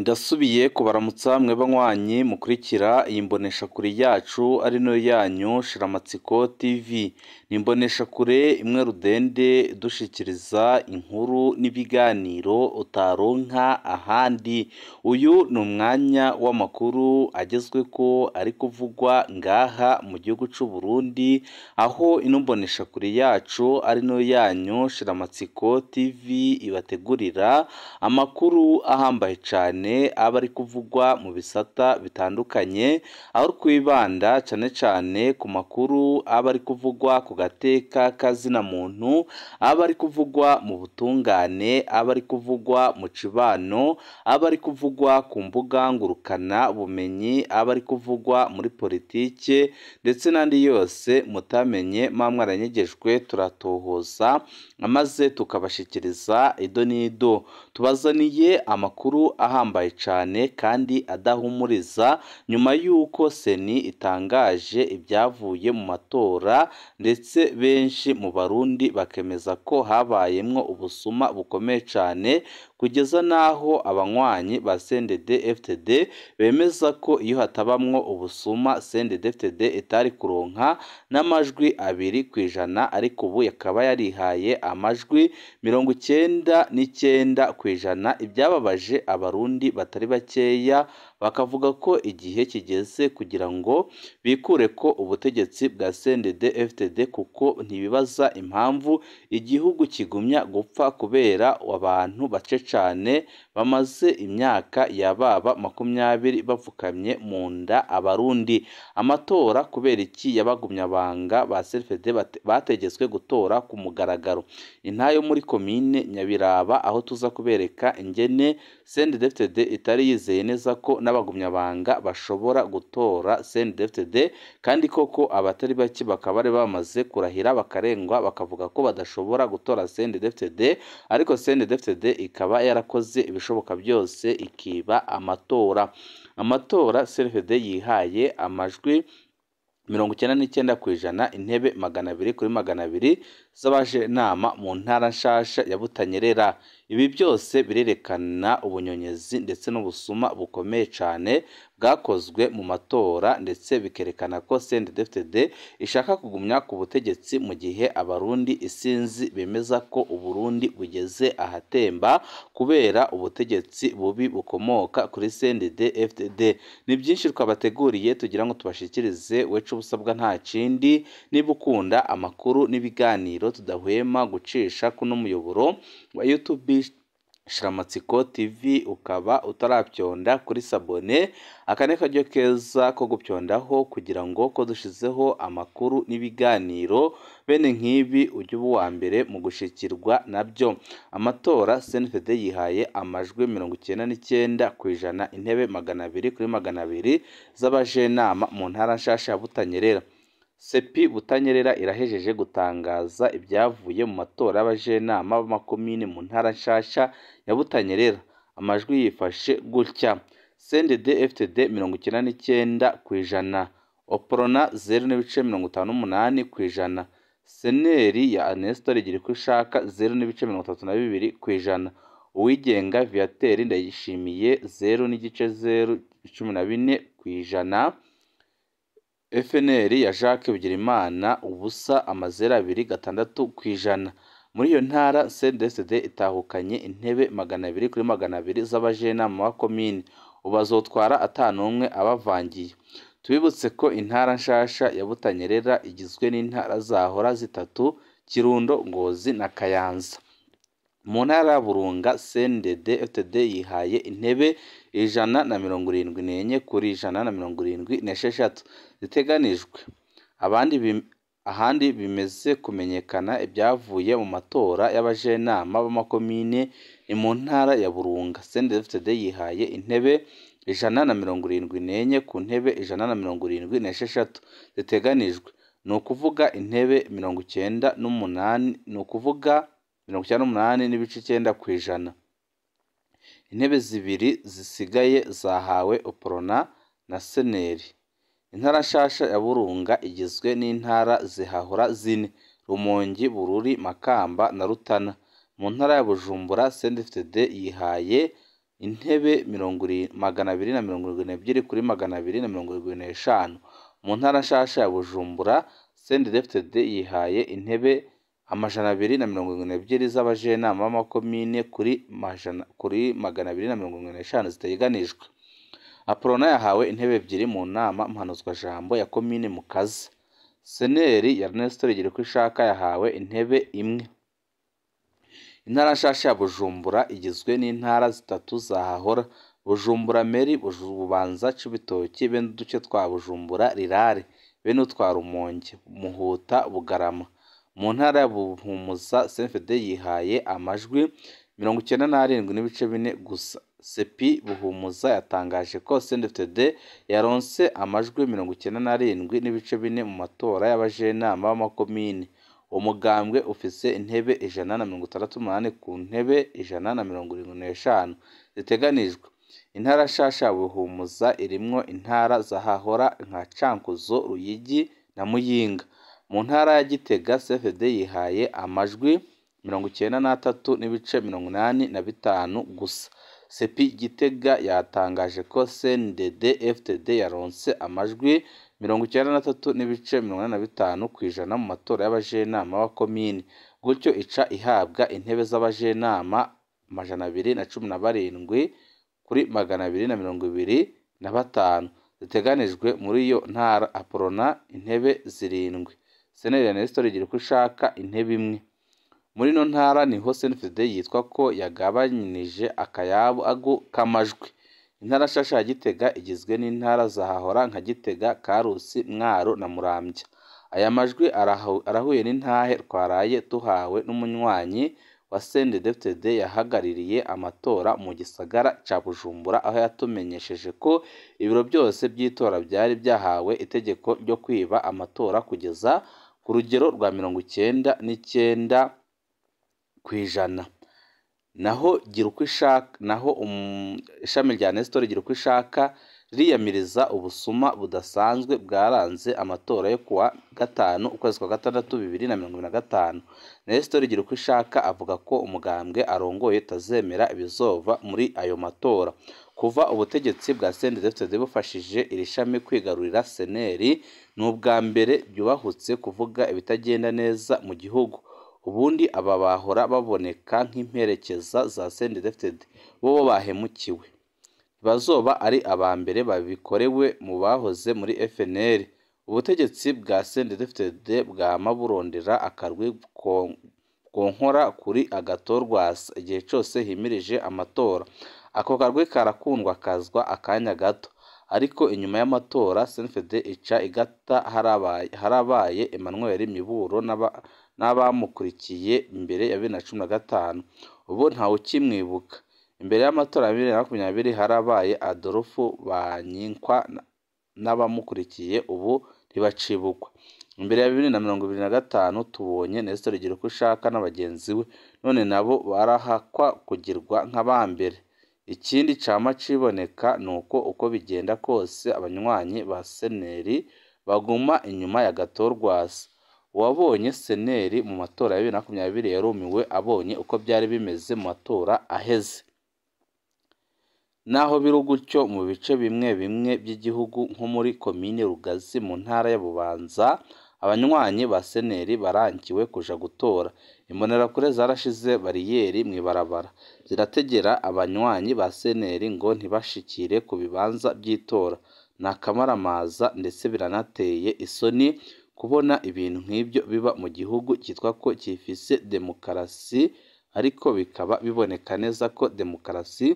Ndasubiye kubaramutsa mwe banywanyi mukurikira iyi mboneshakure yacu ari nayo yanyu Shiramatsiko TV. Ni imboneshakure imwe rudende idushikiriza inkuru n'ibiganiro utaronka ahandi. Uyu ni umwanya w'amakuru agezweko ari kuvugwa ngaha mu gihugu c'u Burundi, aho ino mboneshakure yacu ari nayo yanyu Shiramatsiko TV ibategurira amakuru ahambaye cane aba ari kuvugwa mu bisata bitandukanye, aho twibanda cane cane ku makuru aba ari kuvugwa ku gateka kazina muntu, aba ari kuvugwa mu butungane, aba ari kuvugwa mu cibano, aba ari kuvugwa ku mbuga ngurukana bumenyi, aba ari kuvugwa muri politike ndetse n'andi yose mutamenye muba mwaranyegejwe, turatohoza maze tukabashikiriza ido n'ido. Tubazaniye amakuru ahambaye cane kandi adahumuriza nyuma y'uko Seni itangaje ibyavuye mu matora, ndetse benshi mu Barundi bakemeza ko habayemwo ubusuma bukomeye cane, kugeza n'aho abanywanyi ba CNDD-FDD bemeza ko iyo hatabamwo ubusuma CNDD-FDD itari kuronka n'amajwi 2%, ariko ubu yakaba yarihaye amajwi 99%. Ibyababaje Abarundi batari bakeya bakavuga ko igihe kigeze kugira ngo bikure ko ubutegetsi bwa CNDD-FDD, kuko ntibibaza impamvu igihugu kigumya gupfa kubera abantu bace cane bamaze imyaka yababa 20 bapfukamye mu nda Abarundi. Amatora kubera iki yabagumyabanga ba CNDD bategetswe gutora ku mugaragaro? Intayo muri komine Nyabiraba, aho tuza kubereka ingene CNDD-FDD itari yizeye neza ko n'abagumyabanga bashobora gutora CNDD-FDD, kandi koko abatari bake bakaba bari bamaze kurahira bakarengwa bakavuga ko badashobora gutora CNDD-FDD, ariko CNDD-FDD ikaba yarakoze ibishoboka byose ikiba amatora. Amatora CNDD yihaye amajwi 99%, intebe 200 kuri 200 z'abajenama mu ntara nshasha ya Butanyerera. Ibi byose birerekana ubunyonyezi ndetse n'ubusuma bukomeye cane bwakozwe mu matora, ndetse bikerekana ko CNDD-FDD ishaka kugumya ku butegetsi mu gihe Abarundi isinzi bemeza ko Uburundi bugeze ahatemba kubera ubutegetsi bubi bukomoka kuri CNDD-FDD. Ni byinshi twabateguriye tugira ngo tubashikirize, wecu ubusabwa nta kindi, niba ukunda amakuru n'ibiganiro tudahwema gucisha kuno muyoboro wa YouTube Shiramatsiko TV, ukaba utarabyonda kuri sabone, aka ni karyo keza ko gupyondaho kugira ngo ko dushizeho amakuru n'ibiganiro bene nk'ibi ujye uba uwa mbere mu gushikirwa nabyo. Amatora CNDD yihaye amajwi 99%, intebe 200 kuri 200 z'abajenama mu ntara nshasha ya Butanyerera. Sepi Butanyerera irahejeje gutangaza ibyavuye mu matora y'abajenama b'amakomine mu ntara nshasha ya Butanyerera. Amajwi yifashe gutya: CNDD-FDD 99%, Oprona 0.58%, Seneri ya Anestor Girikushaka 0.32%, Uwigenga Viateur Ndayishimiye 0.014%, FNL ya Jacques Bigirimana ubusa 0.26%. Muri iyo ntara CNDD-FDD itahukanye intebe 200 kuri 200 z'abajenama ba komine, ubu bazotwara atanumwe abavangiye. Tubibutse ko intara nshasha ya Butanyerera igizwe n'intara zahora zitatu: Kirundo, Ngozi na Kayanza. Mu ntara ya Burunga CNDD-FDD yihaye intebe 174 kuri 176 ziteganijwe. Ahandi bimeze kumenyekana ibyavuye mu matora y'abajenama b'amakomine ni mu ntara ya Burunga. CNDD-FDD yihaye intebe 174 ku ntebe 176 ziteganijwe, ni ukuvuga intebe 98, ni ukuvuga 98.9%. Intebe zibiri zisigaye zahawe Oprona na Seneri. Intara nshasha ya Burunga igizwe n'intara zihahora zine: Rumongi, Bururi, Makamba na Rutana. Mu ntara ya Bujumbura CNDD-FDD yihaye intebe 272 kuri 275. Mu ntara nshasha ya Bujumbura, CNDD-FDD yihaye intebe 272 z'abajenama b'amakomine kuri 275 ziteganijwe. Aprona yahawe intebe 2 mu nama mpanuzwajambo ya komine Mukaza. Seneri ya Nestor Girkwishaka yahawe intebe 1. Intara nshasha ya Bujumbura igizwe n'intara 3 zahahora: Bujumbura Meri, Bubanza, Cibitoki, be n'uduce twa Bujumbura Rirare, be n'utwa Rumonge, Muhuta, Bugarama. Mu ntara ya Buhumuza, CNFD yihaye amajwi 97.4 gusa. Sepi Buhumuza yatangaje ko CNDD-FDD yaronse amajwi 97.4 mu matora y'abajenama b'amakomine. Umugambwe ufise intebe 168 ku ntebe 175 ziteganijwe. Intara nshasha ya Buhumuza irimwo intara zahahora nka Cankuzo, Ruyigi na Muyinga. Mu ntara ya Gitega, CFD yihaye amajwi 93.85 gusa. Sepi Gitega yatangaje ko CNDD-FDD yaronse amajwi 93.85 kw'ijana mu matora y'abajenama b'abakomine, gutyo ica ihabwa intebe z'abajenama 217 kuri 225 ziteganijwe muri iyo ntara. Aprona intebe 7, Seneri ya Nestor Girkwishaka intebe 1. Muri ino ntara niho CNFD yitwa ko yagabanije akayabo k'amajwi. Intara nshasha ya Gitega igizwe n'intara zahahora nka Gitega, Karusi, Mwaro na Muramvya. Aya majwi arahuye n'intahe twaraye tuhawe n'umunywanyi wa CNDD-FDD yahagaririye amatora mu gisagara ca Bujumbura, aho yatumenyesheje ko ibiro byose by'itora byari byahawe itegeko ryo kwiba amatora kugeza ku rugero rwa 99%. Naho Girkwishaka, naho ishami rya Nestor Girkwishaka riyamiriza ubusuma budasanzwe bwaranze amatora yo kuwa 5 ukwezi kwa 6 2025. Nestor Girkwishaka avuga ko umugambwe arongoye tazemera ibizova muri ayo matora. Kuva ubutegetsi bwa CNDD-FDD bufashije iri shami kwigarurira Seneri, ni ubwa mbere byubahutse kuvuga ibitagenda neza mu gihugu. Ubundi aba bahora baboneka nk'imperekeza za CNDD-FDD bo bahemukiwe, bazoba ari aba mbere babikorewe mu bahoze muri FNL. Ubutegetsi bwa CNDD-FDD bwama burondera akarwi konkora kuri agatorwasa igihe cose himirije amatora. Ako karwi karakundwa kazwa akanya gato, ariko inyuma y'amatora CNFD ica igata. Harabaye Emmanuel Miburo n'abamukurikiye imbere ya 2015, ubu ntawe ukimwibuka. Imbere y'amatora ya 2020 harabaye Adolphe Banyinkwa n'abamukurikiye, ubu ntibacibukwa. Imbere ya 2025 tubonye Nestor Girkwishaka n'abagenzi we, none nabo barahakwa kugirwa nk'abambere. Ikindi cama ciboneka nuko uko bigenda kose abanywanyi ba Seneri baguma inyuma ya Gatorwasa. Uwabonye Seneri mu matora ya 2020 yarumiwe abonye uko byari bimeze mu matora aheze. Naho biri gutyo, mu bice bimwe bimwe by'igihugu nko muri komine Rugazi mu ntara ya Bubanza, abanywanyi ba Seneri barankiwe kuja gutora. Imbonerakure zarashize bariyeri mw'ibarabara zirategera abanywanyi ba Seneri ngo ntibashikire ku bibanza by'itora. Ni akamaramaza ndetse biranateye isoni kubona ibintu nk'ibyo biba mu gihugu cyitwa ko gifise demokarasi, ariko bikaba biboneka neza ko demokarasi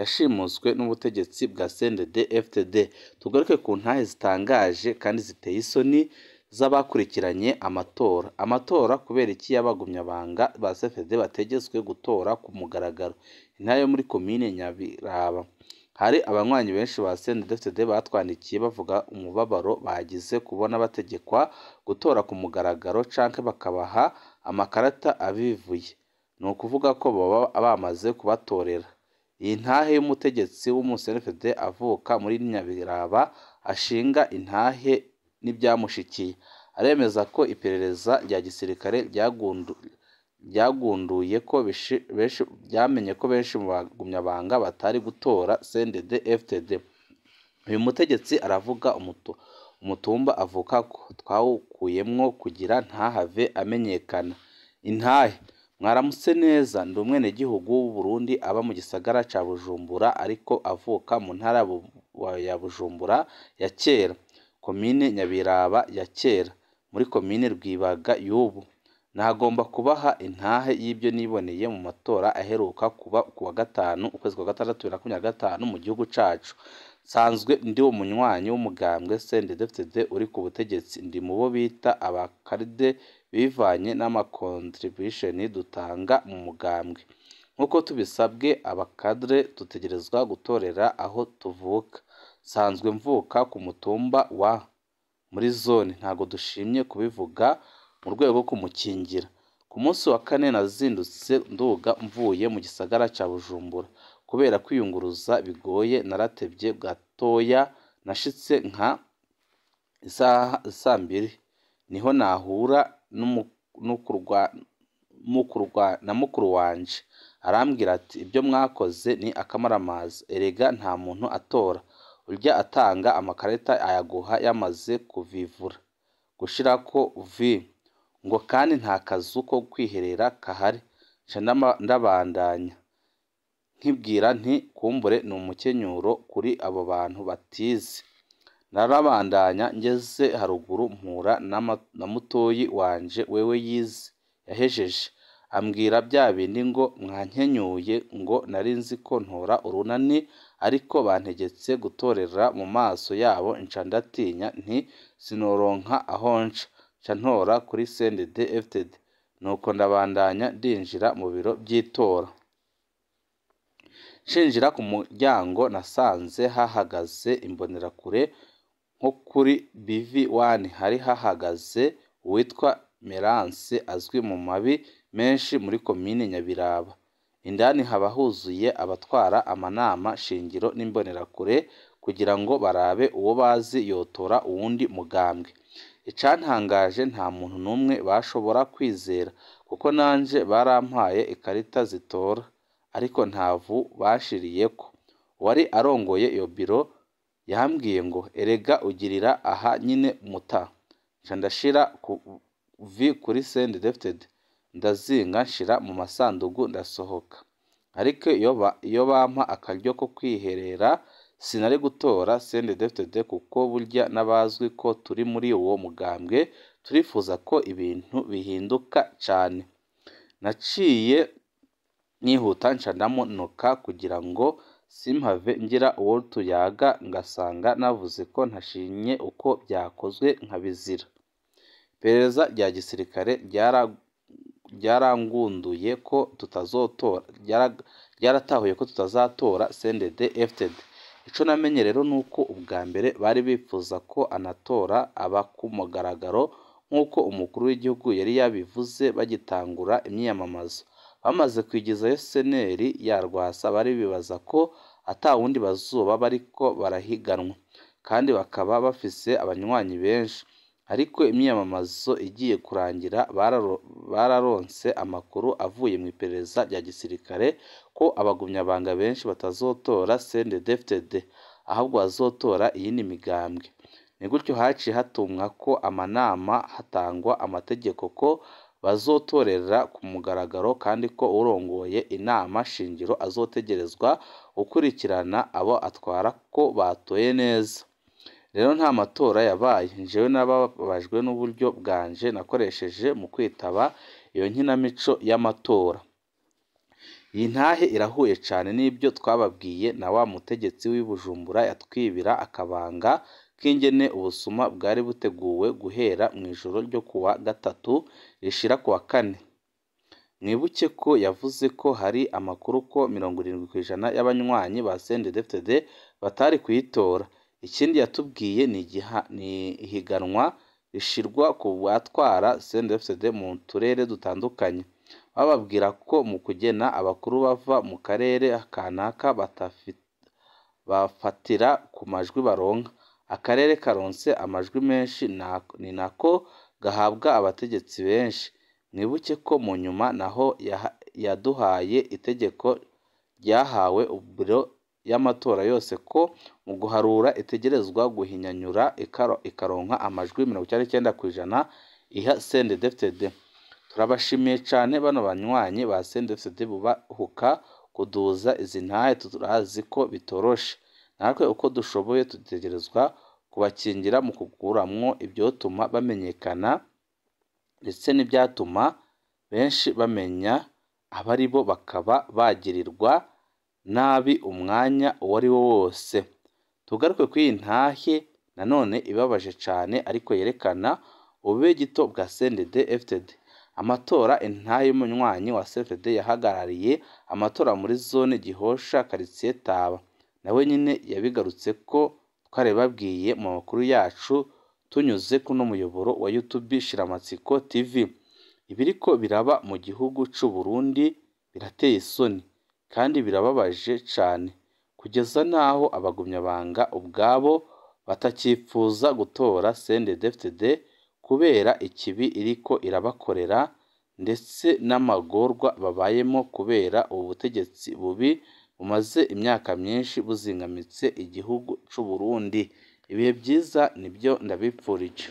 yashimuswe n'ubutegetsi bwa CNDD-FDD. Tugaruke ku ntahe zitangaje kandi ziteye isoni z'abakurikiranye amatora. Amatora kubera iki yabagumya banga ba CFD bategetswe gutora ku mugaragaro? Intahe yo muri komine Nyabiraba. Hari abanywanyi benshi ba CNDD-FDD batwandikiye bavuga umubabaro bagize kubona bategekwa gutora ku mugaragaro canke bakabaha amakarata abivuye, ni ukuvuga ko baba bamaze kubatorera. Iyi ntahe y'umutegetsi w'umu-CNDD avuka muri Nyabiraba ashinga intahe n'ibyamushikiye. Aremeza ko iperereza rya gisirikare ryagunduye ko benshi ryamenye ko benshi mu bagumyabanga batari gutora CNDD FDD. Uyu mutegetsi aravuga umutumba avukako twawukuyemwo kugira ntahave amenyekana. Intahe mwaramutse neza, ndi umwenegihugu w'u Burundi aba mu gisagara ca Bujumbura ariko avuka mu ntara ya Bujumbura ya kera, komine Nyabiraba ya kera, muri komine Rwibaga y'ubu. Nagomba kubaha intahe y'ibyo niboneye mu matora aheruka kuba kuwa gatanu ukwezi kwa gatandatu 2025 mu gihugu cacu. Nsanzwe ndi umunywanyi w'umugambwe CNDD-FDD uri ku butegetsi, ndi mu bo bita abakaride bivanye n'amakontribution dutanga mu mugambwe. Nk'uko tubisabwe abakadre dutegerezwa gutorera aho tuvuka. Nsanzwe mvuka ku mutumba wa muri zone, ntago dushimye kubivuga mu rwego rwo kumukingira. Ku munsi wa kane nazindutse nduga mvuye mu gisagara ca Bujumbura. Kubera kwiyunguruza bigoye naratevye gatoya, nashitse nka isaha 2:00 niho nahura na mukuru wanje, arambwira ati ibyo mwakoze ni akamaramaza, erega nta muntu atora, urya atanga amakarita ayaguha yamaze kuvivura gushirako v, ngo kandi nta kazu ko kwiherera kahari. Nca ndabandanya nkibwira nti kumbure ni umukenyuro kuri abo bantu batize. Narabandanya ngeze haruguru mpura na mutoyi wanje wewe yize yahejeje, ambwira bya bindi ngo mwankenyuye, ngo nari nzi ko ntora urunani ariko bantegetse gutorera mu maso yabo, nca ndatinya nti sinoronka aho nca, nca ntora kuri CNDD FDD. Nuko ndabandanya ndinjira mu biro by'itora. Nshinjira ku muryango nasanze hahagaze imbonerakure, nko kuri BV1 hari hahagaze uwitwa Merance azwi mu mabi menshi muri komine Nyabiraba. Indani haba huzuye abatwara amanama shingiro n'imbonerakure kugira ngo barabe uwo bazi yotora uwundi mugambwe. Icantangaje nta muntu n'umwe bashobora kwizera, kuko nanje barampaye ikarita zitora ariko ntavu bashiriyeko. Uwari arongoye iyo biro yambwiye ngo erega ugirira aha nyine muta. Nca ndashira ku V kuri CNDD-FDD, ndazinga nshira mu masandugu ndasohoka. Ariko iyo bampa akaryo ko kwiherera sinari gutora CNDD-FDD, kuko burya n'abazwi ko turi muri uwo mugambwe turifuza ko ibintu bihinduka cane. Naciye nihuta nca ndamunuka kugira ngo simpave ngira uwo tuyaga ngasanga navuze ko ntashimye uko byakozwe nkabizira. Iperereza rya gisirikare ryarangunduye ko tutazotora, ryaratahuye ko tutazatora CNDD FDD. Ico namenye rero nuko ubwa mbere bari bifuza ko anatora aba ku mugaragaro nk'uko umukuru w'igihugu yari yabivuze bagitangura imyiyamamazo. Bamaze kwigizayo seneri ya Rwasa bari bibaza ko atawundi bazoba bariko barahiganwa, kandi bakaba bafise abanywanyi benshi. Ariko imyiyamamazo igiye kurangira bararonse amakuru avuye mu iperereza rya gisirikare ko abagumyabanga benshi batazotora CNDD-FDD, ahubwo bazotora iyindi migambwe. Ni gutyo haciye hatumwa ko amanama, hatangwa amategeko ko bazotorera ku mugaragaro, kandi ko urongoye inama shingiro azotegerezwa gukurikirana abo atwara ko batoye neza. Rero nta matora yabaye, jewe nababajwe n'uburyo bwanje nakoresheje mu kwitaba iyo nkinamico y'amatora. Iyi ntahe irahuye cane n'ibyo twababwiye na wa mutegetsi w'i Bujumbura yatwibira akabanga k'ingene ubusuma bwari buteguwe guhera mw'ijoro ryo kuwa gatatu rishira kuwa kane. Mwibuke ko yavuze ko hari amakuru ko 70% y'abanywanyi ba CNDD-FDD batari kuyitora. Ikindi yatubwiye ni ihiganwa rishirwa ku batwara CNDD-FDD mu turere dutandukanye. Bababwira ko mu kugena abakuru bava mu karere kanaka bafatira ku majwi baronka. Akarere karonse amajwi menshi ni nako gahabwa abategetsi benshi. Mwibuke ko mu nyuma naho yaduhaye itegeko ryahawe biro y'amatora yose ko mu guharura itegerezwa guhinyanyura ikaronka amajwi 99% iha CNDD-FDD. Turabashimiye cane bano banywanyi ba CNDD-FDD bubahuka kuduza izi ntahe, turazi ko bitoroshe. Natwe uko dushoboye dutegerezwa kubakingira mu kuguramwo ivyotuma bamenyekana ndetse n'ivyatuma benshi bamenya abaribo bakaba bagirirwa nabi umwanya uwariwo wose. Tugaruke kw'iyi ntahe nanone ibabaje cane ariko yerekana ubube gito bwa CNDD-FDD. Amatora, intahe y'umunywanyi wa CNDD yahagarariye amatora muri zone Gihosha quartier Taba, nawe nyene yabigarutseko, twarabibabwiye mu makuru yacu tunyuze kuno muyoboro wa YouTube Shiramatsiko TV. Ibiriko biraba mu gihugu c'u Burundi birateye isoni kandi birababaje cane, kugeza naho abagumyabanga ubwabo batakipfuza gutora CNDD-FDD kubera ikibi iriko irabakorera ndetse n'amagorwa babayemo kubera ubu butegetsi bubi bumaze imyaka myinshi buzingamitse igihugu c'u Burundi. Ibihe vyiza nibyo ndabipfurije.